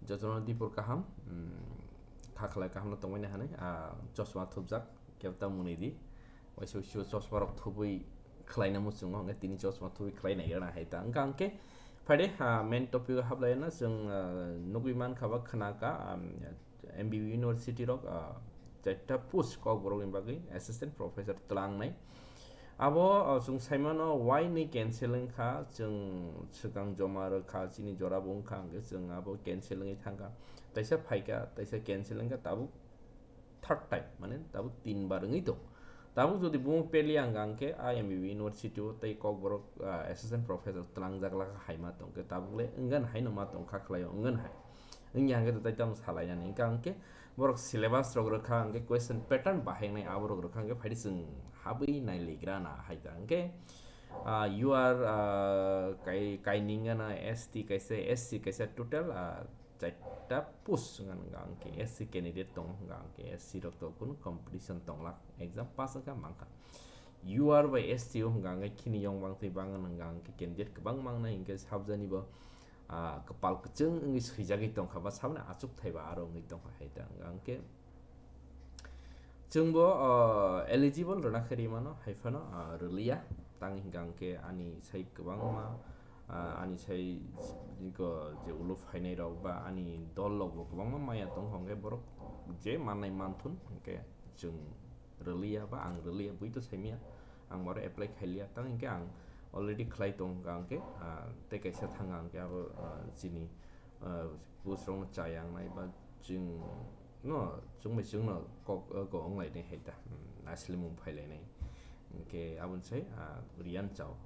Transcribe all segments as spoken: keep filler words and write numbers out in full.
Jotono dipor kaham, mm, kha khlai kaham no tongmani hanwi, ah, chosma thupjak, kebta mwnwi di. Waisa usu chosma rok thubui khlaina muchungo, hwnkhe tini chosma thubui khlai naigra na hai ta. Wngkha hwnkhe, phaide, ah, main topic o hablai na chwng, ah, nugui mankha ba khna kha, um, M B B University rok, ah, chaita post Kokborok ni bagwi assistant professor twlangnai. Abo, ah, chwng saimano why ni cancel wngkha, chwng swkang joma rwkha, chini jora bo wngkha, hwnkhe chwng abo cancel wngwi thangkha. Taisa phaikha, taisa cancel wngkha, tabuk third time, mane tabuk tin bar wngwi tong. Tabuk jodi bumung peli ang hwnkhe, a M B B University o tei Kokborok, ah, assistant professor twlangjak lakha hai ma tongkhe, tabuk le wngyan hai no ma tongkha khlai o, wngyan hai. Wngya hwnkhe tei tamo salainani, wngkha hwnkhe borok syllabus rok rwkha, hwnkhe question pattern bahai wngnai aborok rwkha, hwnkhe phaidi chwng habwi nailegra na hai ta. Hwnkhe, ah, you are, ah, kai-, kainwng gana S T kaisa, S C kaisa, total, ah, chaita post wngkha, hwnkha hwnkhe S C candidate tongo, hwnkha hwnkhe S C rok to kunu competition tonglak, exam pass wngkha mankha. U R bai S T o hwnkha hwnkhe khini yong bangtwi bangwno, hwnkha hwnkhe candidate kwbang mangnai, hwnkhe sabjani bo, ah, kwpal kwchwng wngwi swijagwi tongkha, ba saboni achukthai ba aro wngwi tongkha hai ta, hwnkha hwnkhe chwngbo, ah, eligible rwna khe rwi mano, hai phano, ah, rwliya. Tang hwnkha hwnkhe ani sai kwbangma, ah, ani sai ko je ulo phainai rok ba ani dol rok bo kwbangma maya tong hwnkhe borok je mannai manthun hwnkhe chwng rwliya ba ang rwliya bui to saimya, ang boro apply khailiya, tang hwnkhe ang already khlai tong hwnkha hwnkhe, ah, tei kaisa thang hwnkhe abo, ah, chini, ah, post rokno chaya wngnai ba chwng no chwng bai chwngno kok, ah, kok wnglainai hai ta, hmm, aswlwimung phailainai. Hwnkhe aboni sai, ah, Riyan chao.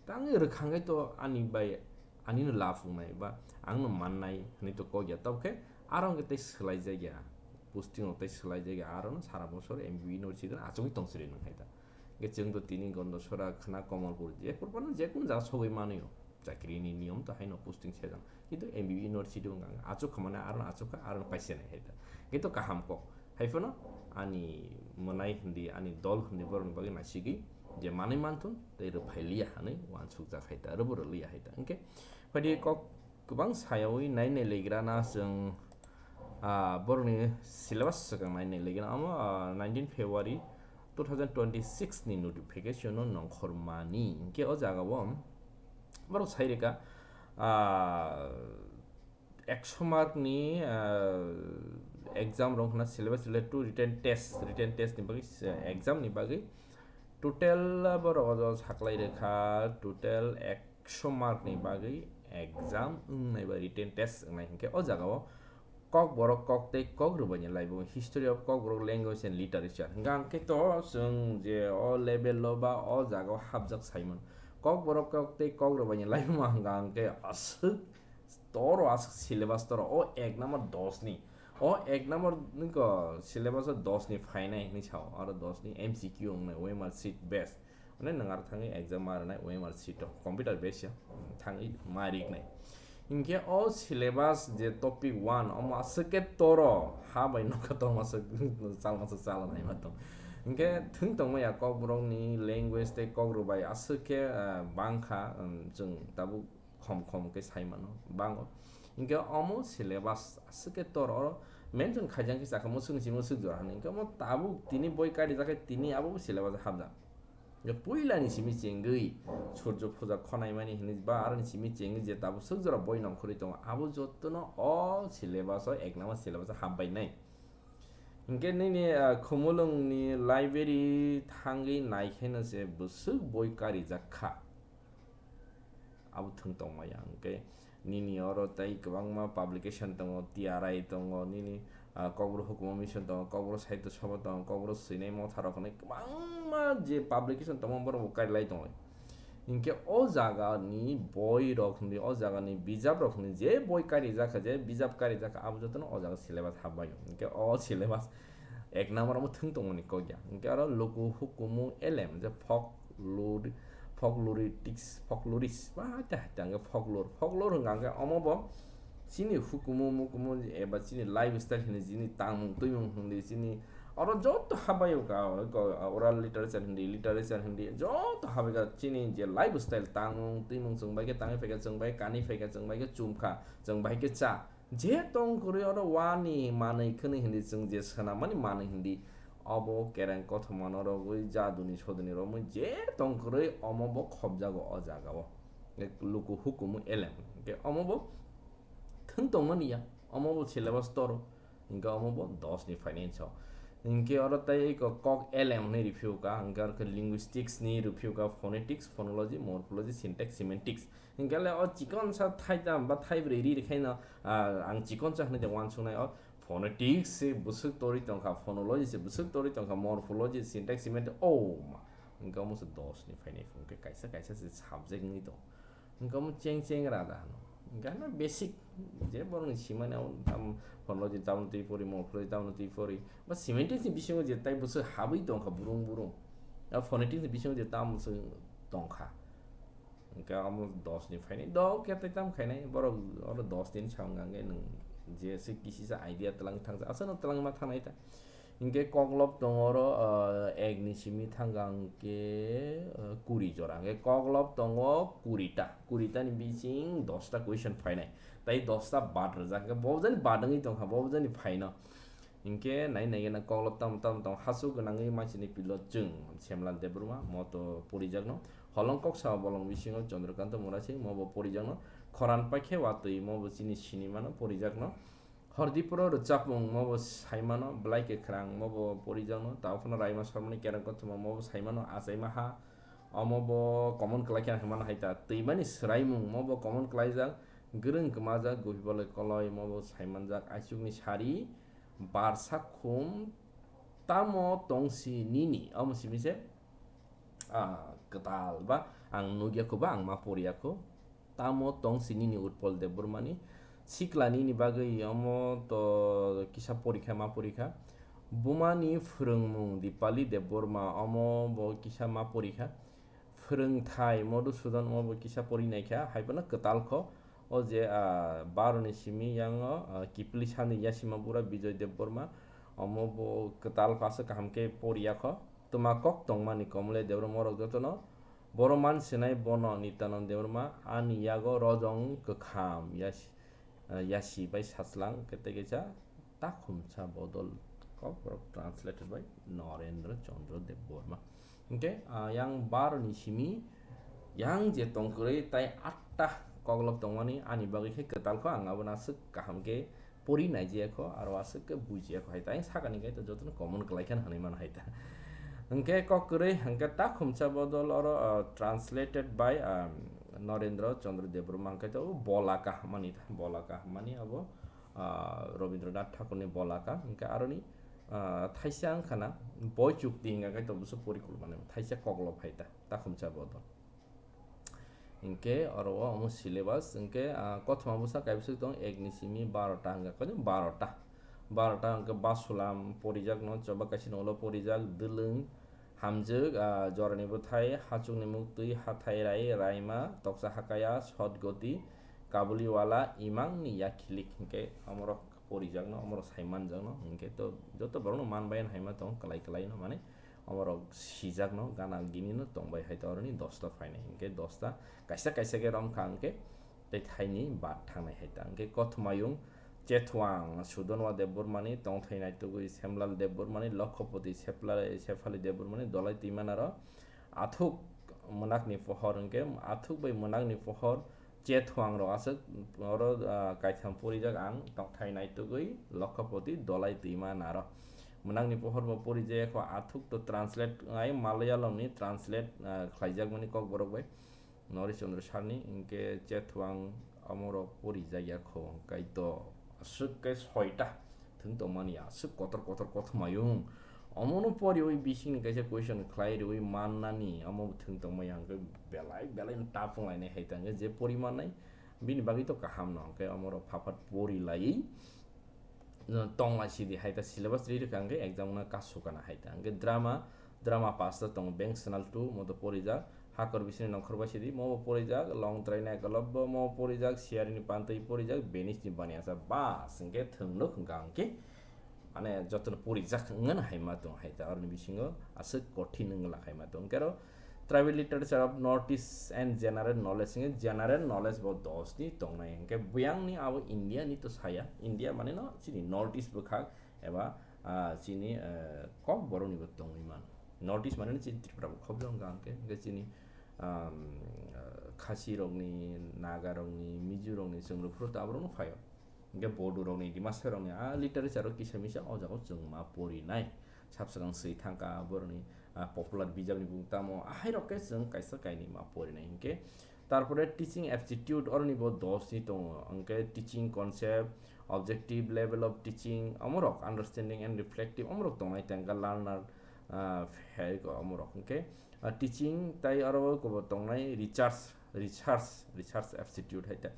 Tang rwkha hwnkhe to ani bai, ani no love wngnai ba ang no mannai hwnwi to kok ya, tabukhe aro hwnkhe tei swlai jak ya, posting rok tei swlai jak ya, aro no sara bosor M B B University no achugwi tong siri nang hai ta. Hwnkhe chwng to tini Gondasora, khwna Kamalpur, je phano je kun jaga sogwi manwi o. Chakri ni niyom to haino posting sejak. Kintu M B B University wngkha, achuk kha mane aro no achuk kha, aro no paisa nai hai ta. Kintu kaham kok. Hai phano ani mwnai hindi, ani dol hindi borokni bagwi naisigwi je manwi manthun tei rwphai liya hwnwi uansukjak hai ta, rwbo rwliya hai ta. Hwnkhe phaidi kok kwbang sayawi nai nai legra na chwng, ah, borokni syllabus swkang nai nai legra. Amo, ah, nineteen February two thousand twenty-six ni notification no nongkhormani. Hwnkhe o jaga o borok sai rwkha, ah, ekso mark ni, ah, exam rok hwnna syllabus related to written test, written test ni bagwi, ah, exam ni bagwi total borok o jaga saklai rwkha, total ekso mark ni bagwi exam wngnai ba written test wngnai, hwnkhe o jaga o Kokborok kok tei kok rwbaini laibung, history of Kokborok language and literature. Hwnkha hwnkhe to chwng je o level o ba o jaga o hapjak saimano. Kokborok kok tei kok rwbaini laibuma hwnkha hwnkhe aswk toro aswk syllabus toro o ek number dos ni. O ek number ni ko syllabus o dos ni phainai hinwi sao, aro dos ni M C Q wngnai, O M R sheet base. Mane nwng aro thangwi exam ma rwnai, O M R sheet o computer base ya, thangwi ma riknai. Hinkhe o syllabus je topic one, omo aswk khe toro ha bai nokha tongma swk chalma swk chala naima tong. Hinkhe thwng tongma ya Kokborokni language tei Kokrwbai aswk khe, ah, bangkha, um, chwng tabuk khom khom khe sai mano, bango. Hinkhe omo syllabus aswk khe toro oro mention khaijak khe chakha mwswkni simi mwswk jora hinwi. Hinkhe omo tabuk tini boi karijak khe tini abo syllabus o hapjak. Je puilani simi chengwi Surjo puja khonaimani hinwi ba aroni simi chengwi je tabuk swk jora boi nongkhorwi tongo, abo jotono o syllabus o, ek number syllabus o hapbainai. Hinkhe nini, ah, Khumulwngni library thangwi naikheno se bwswk boi karijak kha. Abo thwng tongmaya, hinkhe nini oro tei kwbangma publication tongo, T R I tongo, nini, ah, Kokborok Hukumu Mission tongo, Kokborok Sahitya Sabha tongo, Kokborok Swinai Motha rok hinwi kwbangma je publication tongo, borok bo karilai tongo. Hinkhe o jagani boi rok hinwi, o jagani bijap rok hinwi, je boi karijak kha, je bijap karijak kha, abo jotono o jaga syllabus hapbaio. Hinkhe o syllabus ek number omo thwng tongmani kok ya. Hinkhe aro Luku Hukumu Elem, je folklore, folkloristics, folklorist, ba haita haita hinkhe folklore. Folklore hwnkha hinkhe omo bo chini hukumu mukumu eba chini lifestyle hinwi chini tangmung twimung hinwi chini oro joto habaio ka, oral literature hinwi, literature hinwi joto habai ka chini je lifestyle tangmung twimung chwng bai khe tangwi phaikha, chwng bai khe kanwi phaikha, chwng bai khe chumkha, chwng bai khe cha. Je tong kwrwi oro wani manwi khwnwi hindi chwng je swnamani manwi hindi, obo kereng kothoma no rogwi jaduni soduni romwi je tong kwrwi omo bo khobjago o jaga o. Luku hukumu elem. Hwnkhe omo bo thwng tongmani ya, omo bo syllabus toro. Hwnkhe omo bo dos ni phainai so. Hwnkhe oro tei eko kok elem hwnwi riphiuka, hwnkhe oro khe linguistics ni riphiuka, phonetics, phonology, morphology, syntax, semantics. Hwnkhe le o chikon sa thaitam ba thaibrwi ri rikhaino, ah, ang chikon sa hwnwi de uansuknai o phonetics se bwswk torwi tongkha, phonology se bwswk torwi tongkha, morphology, syntax, semantics, o ma. Hwnkhe omo se dos ni phainai, hwnkhe kaisa kaisa se subject wngwi tongo. Hwnkhe omo cheng cheng rada hwno. Hwnkhe hano basic, je borokni simani abo tam phonology tamno twi pori, morphology tamno twi pori, ba semantics ni bisingo je tai bwswk habwi tongkha burung burung. A phonetics ni bisingo je tam bwswk tongkha. Hwnkhe omo dos ni phainai, do khe tai tam khainai, borok oro dos din samung hwnkhe nwng je se kisisa idea twlang thangsa, aswkno twlangma thangnai ta. Hwnkhe koklop tongo oro, ah, ek ni simi thangkha hwnkhe, ah, kuri jora. Hwnkhe koklop tongo kuri ta. Kuri ta ni bising dos ta question phainai. Tai dos ta bad rwjak. Hwnkhe bo jani bad wngwi tongkha, bo jani phaino. Hwnkhe nai nai gana koklop tamo tamo tong hasu gwnangwi maisini pilot chwng Semlal Debbarma moto porijakno. Holong kok sao bolong bisingo Chandrakanta Murasing mobo porijakno. Khoran paikhe watwi mobo chini sinimano porijakno. Hordipuro rwchapmung mobo saimano, belai kwkhwrang mobo porijakno, tao phano Raima Sarmani Kerang Kothoma mobo saimano, achaima ha, omo bo common kwlai khe hwnmano hai ta. Twimani swraimung mobo common kwlaijak, gwrwng kwmajak, guhiboloi koloi mobo saimanjak, aichukni sari, barsa khum, tamo tongsi nini, omo simi se, ah, kwtal ba ang nukya kho ba ang ma porya kho. Tamo tong si nini Utpol Debbarmani sikla nini bagwi omo to kisa porikha ma porikha. Bumani phwrwngmung Dipali Debbarma omo bo kisa ma porikha. Phwrwngthai Madhusudan omo bo kisa pori naikha, hai phano kwtal kho. O je, ah, baro ni simi yango, ah, Kipli sani yasima bura Bijoy Debbarma omo bo kwtal kho, aswk kaham khe poriya kho. Twma kok tongmani Komle Debbarma morok jotono. Boro man sinai bono Nityanand Debbarma, ani yago rojong kwkham yasi, eh, yasi bai sachlang kete kecha takhumsa bodol kok borok translated by Narendra Chandra Debbarma. Hwnkhe, ah, yang baro ni simi yang je tongkwrwi tai atta koklop tongmani ani bagwi khe kwtal kho, ang abono aswk kaham khe pori naijaya kho, aro aswk khe bujiya kho hai ta, ang sakani khe to jotono common kwlai khe hwnwi mano hai ta. Hwnkhe kok kwrwi hwnkhe takhumsa bodol oro, ah, translated by, ah, Narendra Chandra Debbarma hwnkhe to bolaka hwnmani ta, bolaka hwnmani abo, ah, Rabindranath Thakurni bolaka hwnkhe aroni, ah, thaisa wngkha na boi chukti hwnkha khe to bwswk porikulmani thaisa koklop hai ta takhumsa bodol. Hwnkhe oro o omo syllabus, hwnkhe, ah, kothoma bwsa kaibwswk tong ek ni simi baro ta hwnkha, koi baro ta. Baro ta hwnkhe Basulam porijakno, choba kaisa ni ulo porijak, Dwlwng, Hamjwk, ah, Jorani Bwthai, Hachukni Muktwi, Hathai Rai, Raima, Toksa Hakaya, Sotgoti, Kabuliwala, Imangni Yakhilik, hwnkhe omorok porijakno, omorok saimanjakno, hwnkhe to joto borokno manbai hai ma tongo kwlai kwlaino, mane omorok sijakno, gana ginino tongbai hai to oroni dosta phainai, hwnkhe dosta kaisa kaisa khe romkha, hwnkhe tei thaini bat thangnai hai ta, hwnkhe Kothumayung, Chethuang, Sudonwa Debbarmani, Tongthai Naitugwi, Semlal Debbarmani, Lokhopoti, Sepla-, Sephali Debbarmani, Dolai Twimanaro, Athuk, Mwnakni Pohor, hwnkhe Athuk bai Mwnakni Pohor, Chethuang rok aswk oro, ah, kaitham porijak ang, Tongthai Naitugwi, Lokhopoti, Dolai Twima Naro. Mwnakni pohor bo porijak kho, Athuk to translate ai Malayalam ni translate, ah, khlaijakmani Kokborok bai. Nori Chandra Sarni, hwnkhe Chethuang omorok porijak ya kho, kaito aswk khe soita. Thwng tongmani aswk kotor kotor kothoma yung. Omono poriwi bisingni kaisa question khlai rwi mannani, omo thwng tongmani hwnkhe belai belai no tapung lainai hai ta hwnkhe je pori mannai, bini bagwi to kaham no hwnkhe omorok phaphat pori laiwi, no, tong lai sidi hai ta syllabus ri rwkha hwnkhe exam no kasukana hai ta hwnkhe drama, drama pass ta tongo Beng Sanal two moto porijak, Hakor bisini nongkhor bai sidi, mo bo porijak, Long Trai Naikolob bo mo porijak, Siyari ni Pantwi porijak, Beni sini Baniasa bas hwnkhe thwng nuk hwnkha hwnkhe, mane jotono porijak wngmano hai ma tong hai ta, aroni bisingo aswk kothin wngla hai ma tong. Hwnkhe aro Tribal literature of North East and general knowledge, hingke general knowledge bo dos ni tongnai, hingke buyang ni abo India ni to saya, India mane no chini North East bwkhak eba, ah, chini, eh, Kokborok ni bo tongwi man. North East mane no chini Tripura bo khobjong hingke, hingke chini, um, Khasi rok ni, Naga rok ni, Mizo rok ni, chwng rok phuru to aborok no phaio. Hingke Bodo rok ni, Dimasa rok ni, ah, literature rok kisa misa o jaga o chwng ma porinai. Sab swkang swi thangka borok ni, ah, popular bijap ni bung tamo, ahai rok khe chwng kaisa kainwi ma porinai. Hingke tarpore teaching aptitude, oro ni bo dos ni tongo. Hingke teaching concept, objective level of teaching, omo rok understanding and reflective, omo rok tongnai tengka learner, ah, phaiko omo rok. Hingke, ah, teaching tai oro bo tongnai research, research, research aptitude hai ta.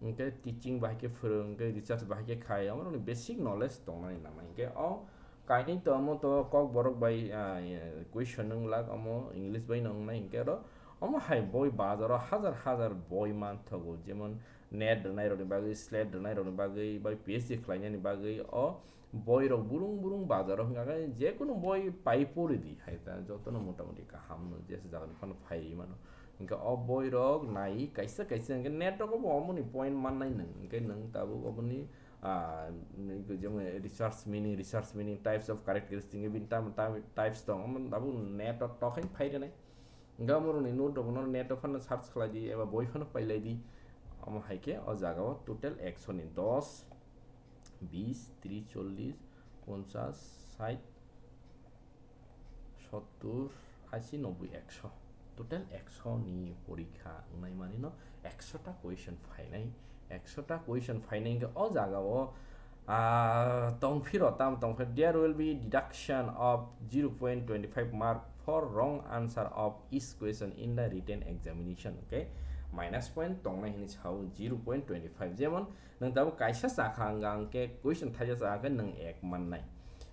Hingke teaching bahai khe phwrwng, hingke research bahai khe khai, omo rok ni basic knowledge tongnai nangnai. Hingke o kainwi to omo to Kokborok bai, ah, question wng lak, omo English bai no wngnai. Hingke oro omo hai boi bazaro hajar hajar boi manthogo, jemon NET rwnai rokni bagwi, SLET rwnai rokni bagwi, bai PhD khlainani bagwi o boi rok burung burung bazaro hwnka khe jekunu boi pai pori di hai ta, jotono motamoti kaham no jesa jagani phano phai rwi mano. Hingke o boi rok nai kaisa kaisa hingke NET rogo bo omoni point mannai nwng, hingke nwng tabuk oboni, ah, jemon research meaning, research meaning, types of characteristic, bini tam, tam, types tong, omo tabuk NET o tokhai phai rwnai. Hingke omo rokni note rok no NET o phano search khlai di eba boi phano pailai di. Omo hai khe o jaga o total ekso ni dos, bis, tris, chollis, ponchas, sait, sottur, asi, nobboi, ekso. Total ekso ni porikha wngnai mani no ekso ta question phainai. Ekso ta question phainai hingke o jaga o, ah, tongphiro, tam tongphiro, there will be deduction of zero point twenty five mark for wrong answer of each question in the written examination. Okay, minus point tongnai hini sao zero point twenty five. Jemon nwng tabuk kaisa chakha hwnka hwnkhe question thaisa chakha hwnkhe nwng ek mannai.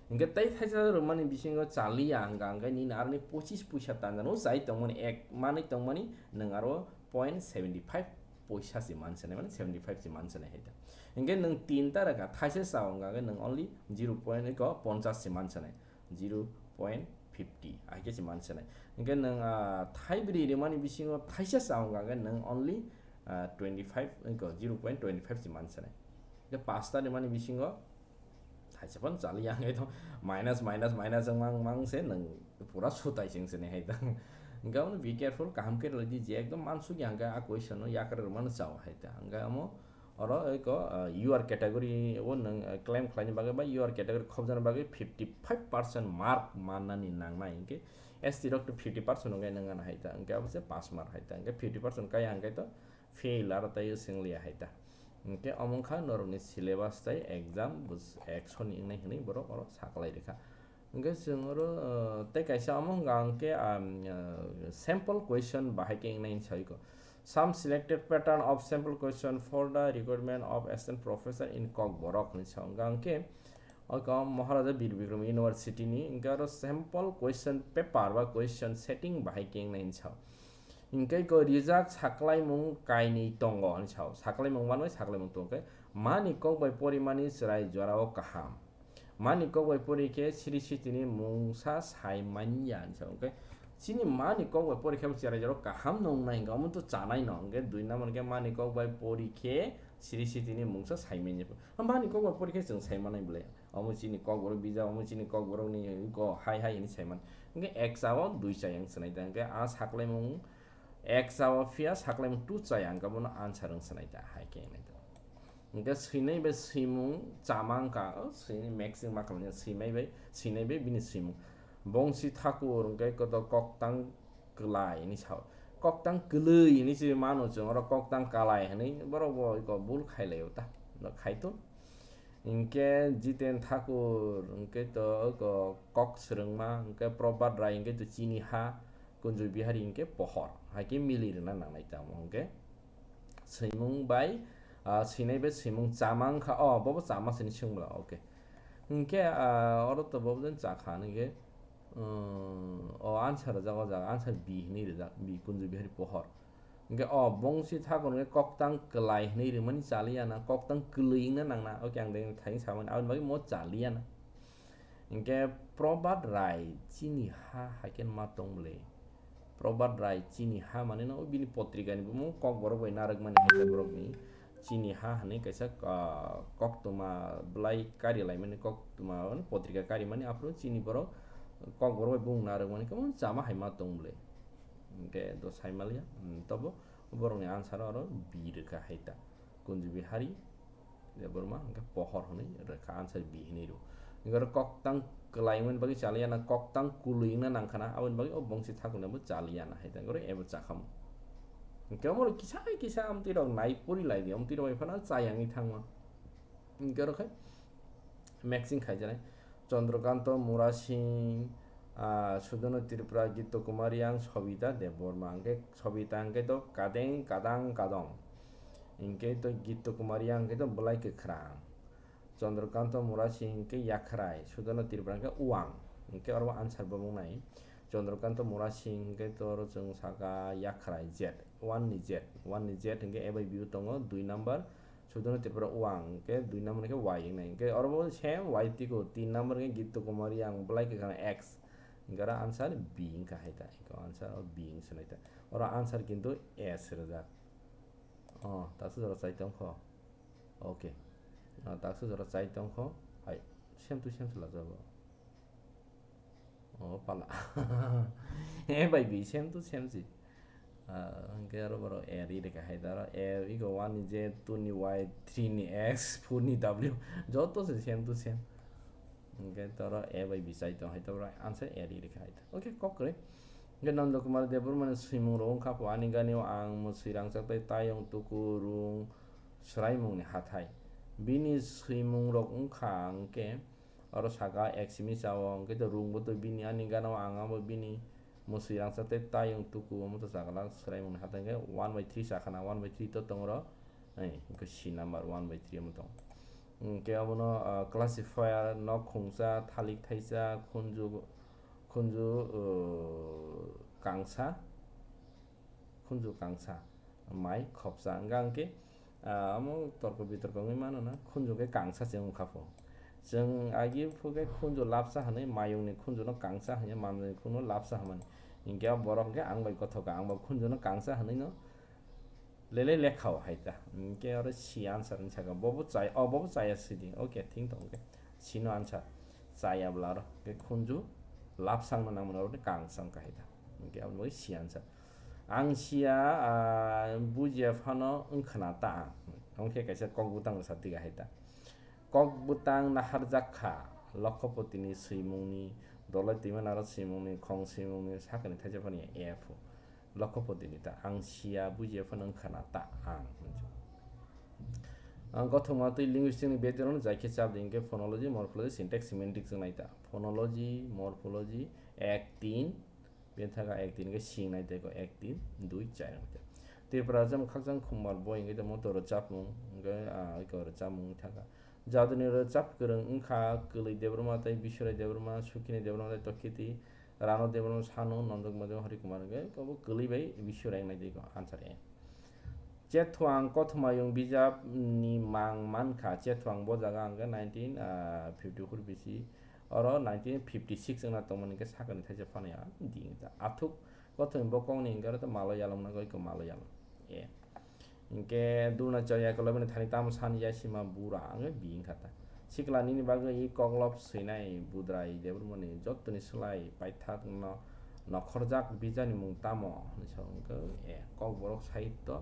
Hingke tei thaisa rwmani bisingo chaliya hwnka hwnkhe nini aroni pochis poisa tanjano chai tongmani, ek manwi tongmani nwng aro point seventy five poisa se mansanai, mane seventy five se mansanai hai ta. Hingke nwng tinta rwkha, thaisa chao hwnka hwnkhe nwng only zero point eko ponchas se mansanai, zero point fifty hai khe se mansanai. Hingke nwng, ah, thaibrwi rwmani bisingo thaisa chao hwnka hwnkhe nwng only, ah, twenty five, eko zero point twenty five se mansanai. Hingke pasta rwmani bisingo thaisa phano chaliya hwnkhe to minus, minus, minus wngmang, mang se nwng pura sutai sing sini hai ta. Hingke omo be careful, kaham khe rwlai di, je ekdom mansuk ya hwnkhe a question no yakar rwmano chao hai ta. Hingke omo oro eko, ah, U R category o nwng, ah, claim khlaini bagwi ba U R category khobjani bagwi fifty five percent mark mannani nangnai, hingke S T rok to fifty percent wngkhe nwng ano hai ta. Hingke abo se pass mark hai ta. Hingke fifty percent kaya hwnkhe to fail aro tei swng liya hai ta. Hingke omo wngkha norokni syllabus tei exam bus action ni wngnai hwnwi borok oro saklai rikha. Hingke chwng oro, uh, tei kaisa omo wngkha hingke, um, uh, sample question bahai khe wngnai hinwi sawi kho. Some selected pattern of sample question for the recruitment of assistant professor in Kokborok hinwi sa wngkha hingke, omo Maharaja Bir Bikram University ni, hingke oro sample question paper ba question setting bahai khe wngnai hinwi sa. Hingke ko rijak saklaimung kainwi tongo hinwi sao. Saklaimung manwi saklaimung tongo khe, mani kok bai porimani chwrai jorao kaham. Mani kok bai pori khe siri sitini mungsa sai manya hinwi sao. Hingke chini mani kok bai pori khe chwrai jorao kaham no wngnai hingke omo to chanai no. Hingke dui number khe mani kok bai pori khe siri sitini mungsa sai manya. Mani kok bai pori khe chwng sai manai bwle. Omo chini Kokborok bijap, omo chini Kokborok ni ko hai hai hinwi saiman. Hingke eksa o dui chayang swnai ta. Hingke a saklaimung eksa o phiya saklaimung two chayang, hingke bono answer wng swnai ta, hai khe nai ta. Hingke swinai bai swimung chama wngkha, o swinai maximum ma khamya swimai bai, swinai bai bini swimung. Bongsi Thakur hingke koto koktang kwlai hinwi sao. Koktang kwlwi hinwi se mano chwng, oro koktang kalai hinwi borok bo iko bul khailai o ta. No khai to. Hingke Jiten Thakur, hingke to ko-, kok swrwngma, hingke Probhat Rai, hingke to chini ha, Kunjui Bihari, hingke pohor, hai khe mili rwna nangnai tamo, hingke swimung bai, ah, swinai bai swimung chama wngkha, oh, bobo chama sini swngla, okay. Hingke, ah, oro to bobo den chakha, hingke, um, o answer rwjak, o jaga answer B hinwi rwjak, B Kunjui Bihari pohor. Hingke o Bongsi Thakur hingke koktang kwlai hinwi rwmani chaliya na, koktang kwlwi wngna nangna, oke ang de thani samani, aboni bagwi mo chaliya na. Hingke Probhat Rai chini ha hai khe ma tong bwle. Robert Rai chini ha mane no bini potrika ni bumung kokborok bai narwk mani hai borok ni chini ha hwnwi kaisa, ah, koktwma bwlai kari lai mani koktwma potrika kari mani aphuru chini borok kokborok bai bumung narwk mani kwbangma chama hai ma tong bwle. Hwnkhe do sai maliya, hmm, tobo borok ni answer oro B rwkha hai ta. Kunju Bihari Debbarma hwnkhe pohor hwnwi rwkha, answer B hwnwi rw. Hwnkhe oro koktang kwlai wngmani bagwi chaliya na, koktang kwlwi wngna nangkha na, aboni bagwi o bongsi thakurna bo chaliya na hai ta, hwnkhe oro A bo chakhamu. Hwnkhe omo rok kisa kisa amtwi rok nai pori lai di, amtwi rok bai phano chayangwi thangma. Hwnkhe oro khe mixing khaijaknai. Chandrakanta Murasing, ah, Sudhana Tripura, Gitto Kumar Yang, Sobita Debbarma. Hwnkhe Sobita hwnkhe to kadeng kadang kadong. Hwnkhe to Gitto Kumar Yang hwnkhe to bwlai kwkhwrang. Chandrakanta Murasing hwnkhe yakhrai, Sudhana Tripura hwnkhe uang. Hwnkhe oro answer bo wngnai. Chandrakanta Murasing hwnkhe to oro chwng saka yakhrai Z, one ni Z, one ni Z hwnkhe A bai B o tongo, dui number. Sudhana Tripura uang, hwnkhe dui number hwnkhe Y wngnai. Hwnkhe oro bo same Y tiko, tin number hwnkhe Gitto Kumar Yang, bwlai kwkhwrang X. Hwnkhe oro answer B wngkha hai ta. Eko answer o B wng swnai ta. Oro answer kintu S rwjak. Oh, taksa jora chai tongkho. Okay. Ah, taksa jora chai tongkho. Hai, same to same se lajago. Oh, pala. A bai B same to same si. Ah, hwnkhe aro borok A ri rwkha hai da aro A ego one ni Z, two ni Y, three ni X, four ni W. Joto se same to same. Hwnkhe toro A bai B chai tong hai to borok answer A ri rwkha hai ta. Okay, kok kwrwi. Hwnkhe Nanda Kumar Debbarma ni swimung rok wngkha pho ani gani o ang mwswi rangchak tei tayong tuku rung swraimung ni hathai. Bini swimung rok wngkha hwnkhe oro saka ek simi chao, hwnkhe to rung bo to bini ani gana o ang abo bini mwswi rangchak tei tayong tuku omo to chakala swraimung ni hathai hwnkhe one by three chakha na, one by three to tong oro, eh, hwnkhe C number one by three omo tong. Hwnkhe obono, ah, classifier nok khungsa, thalik thaisa, khunju, khunju, uh, kangsa, khunju kangsa, mai khopsa. Hwnkha hwnkhe, ah, omo torko bitorko wngwi mano na, khunju khe kangsa se wngkha pho. Chwng agi phu khe khunju lapsa hwnwi, mayungni khunjuno kangsa hwnwi, manjani khunjuno lapsa hwnmani. Hinkhe o borok hinkhe ang bai gothoka, ang bo khunjuno kangsa hwnwino lele lekhao hai ta. Hinkhe oro C answer wngwi saka, bobo chaya, oh, bobo chaya sidi. Okay, thing tong khe. C no answer. Chaya bwla oro. Khe khunju lapsangno nangmani oro kangsa wngkha hai ta. Hinkhe aboni bagwi C answer. Ang siya, ah, bujiya phano wngkhana ta ang. Omo khe kaisa kok bwtang bwsa tiga hai ta. Kok bwtang naharjak kha, Lokhopotini swimungni, dolai twima naro swimungni, khong swimungni, sakani thaisa phani F o. Lokhopotini ta, ang siya, bujiya phano wngkhana ta ang. Ang gothoma twi linguistic ni betero no jai khe chap di, hinkhe phonology, morphology, syntax, semantics wng nai ta. Phonology, morphology, ek tin, Bini thaka ek tin khe sing nai tei ko ek tin dui char wngkha. Tripura jemon khakchang khumbar boi hwnkhe tongmo to rwchapmung, hwnkhe, ah, eko rwchapmung thaka. Jaduni rwchap kwrwng wngkha Kwlwi Debbarma tei Biswarai Debbarma, Sukhini Debbarma tei Tokhiti, Rano Debbarma, Sanu, Nonjok Madhyama, Hari Kumar hwnkhe abo Kwlwi bai Biswarai wngnai tei ko answer A. Chethuang Kothomayung bijap ni mang mankha. Chethuang bo jaga hwnkhe nineteen fifty-four B C, oro nineteen fifty-six wngna tongmani hwnkhe sakani thaisa phano ya di wngkha. Athuk Kothomayung bo kokni hwnkhe oro Malayalam wngna goi ko Malayalam. E. Hwnkhe Dronacharya Eklavya ni thani tamo san ya sima bura wngkhe bi wngkha ta. Sikla nini bagwi koklop swinai Budrai Debbarmani jottoni slai paithak no nokhorjak bijani mung tamo hwnwi sa wngkha. E, Kokborok sahityo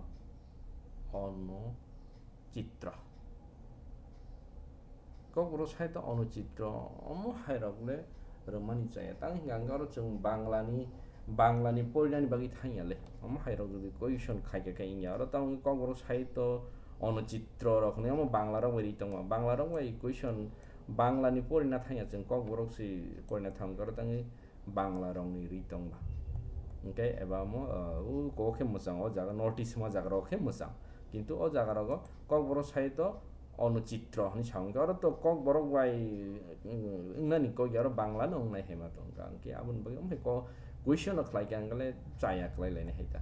Ono Chitro. Kokborok sahityo Ono Chitro omo hairok le rwmani chaya. Tang hwnkha hwnkhe oro chwng Banglani, Banglani porinani bagwi thangya le. Omo hairok jodi question khaikha khe wngya. Oro tamo Kokborok sahityo Ono Chitro rok hinwi omo Bangla rok bai ri tongma. Bangla rok bai question Bangla ni porina thangya chwng Kokborok se porina thang khe oro tangwi Bangla rok ni ri tongma. Hwnkhe eba omo, uh, o kok khe mwchang o jaga North East ma jaga rok khe mwchang. Kintu o jaga rogo Kokborok sahityo Ono Chitro hinwi sa hwnkhe oro to Kokborok bai, mm, wngnani kok ya oro Bangla no wngnai hai ma tong kha. Hwnkhe aboni bagwi omo hai ko question no khlai khe ang le chaya khlai lainai hai ta.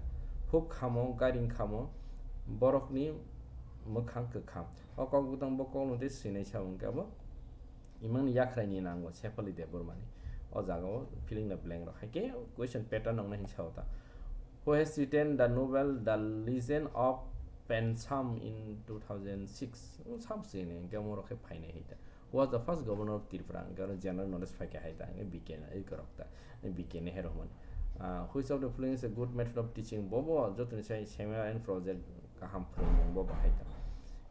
Huk khamo, gairing khamo, borokni mwkhang kwkham. O kok bwtang bo kokno tei swinai sa hwnkhe abo imangni yakhrai ni nango Sefali Debbarmani. O jaga o fill in the blank rok hai khe question pattern wngnai hinwi sa o ta. Who has written the novel The Legend of Pensam in two thousand six? Sam sini, hingke omo rok khe phainai hai ta. Who was the first governor of Tripura? Hingke oro general knowledge phaikha hai ta, hingke B K na, ei korok ta, B K na hai rok mani. Ah, which of the following is a good method of teaching? Bobo jotoni sai seminar and project kaham phwrwngmung bobo hai ta.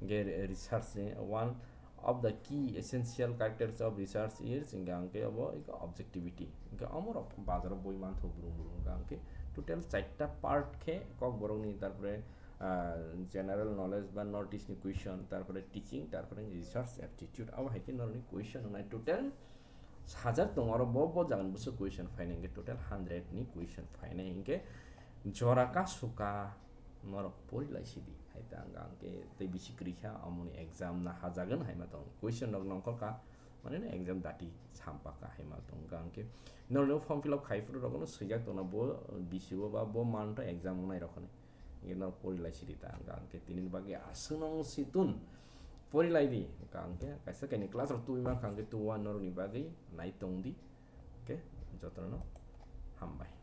Hingke research ni one of the key essential characters of research is, hingke ang khe obo iko objectivity. Hingke omo rok bazar o boi mantho brung brung, hingke ang khe total chaita part khe Kokborok ni, tarpore, ah, general knowledge ba North East ni question, tarpore teaching, tarpore research aptitude, abo hai khe norok ni question wngnai total hajar tongo, oro bo, bo jagan bwswk question phainai, hingke total hundred ni question phainai, hingke jora ka suka norok pori lai sidi. Hai ta ang, ang khe tei bisi kwrwi kha, omoni exam na hajagan hai ma tong. Question rok nongkhor ka, mane no exam dati sampa ka hai ma tong. Ang khe norok form fill up khai phuru rok no swijak tongna bo bisi o ba bo month o exam wngnai rok hwnwi. Hingke norok pori lai sidi ta ang, ang khe tini bagwi aswk nong situn pori lai di. Ang khe kaisa kaini class rok tubui mankha, ang khe tuwa norok ni bagwi nai tong di. Hingke jotono hambai.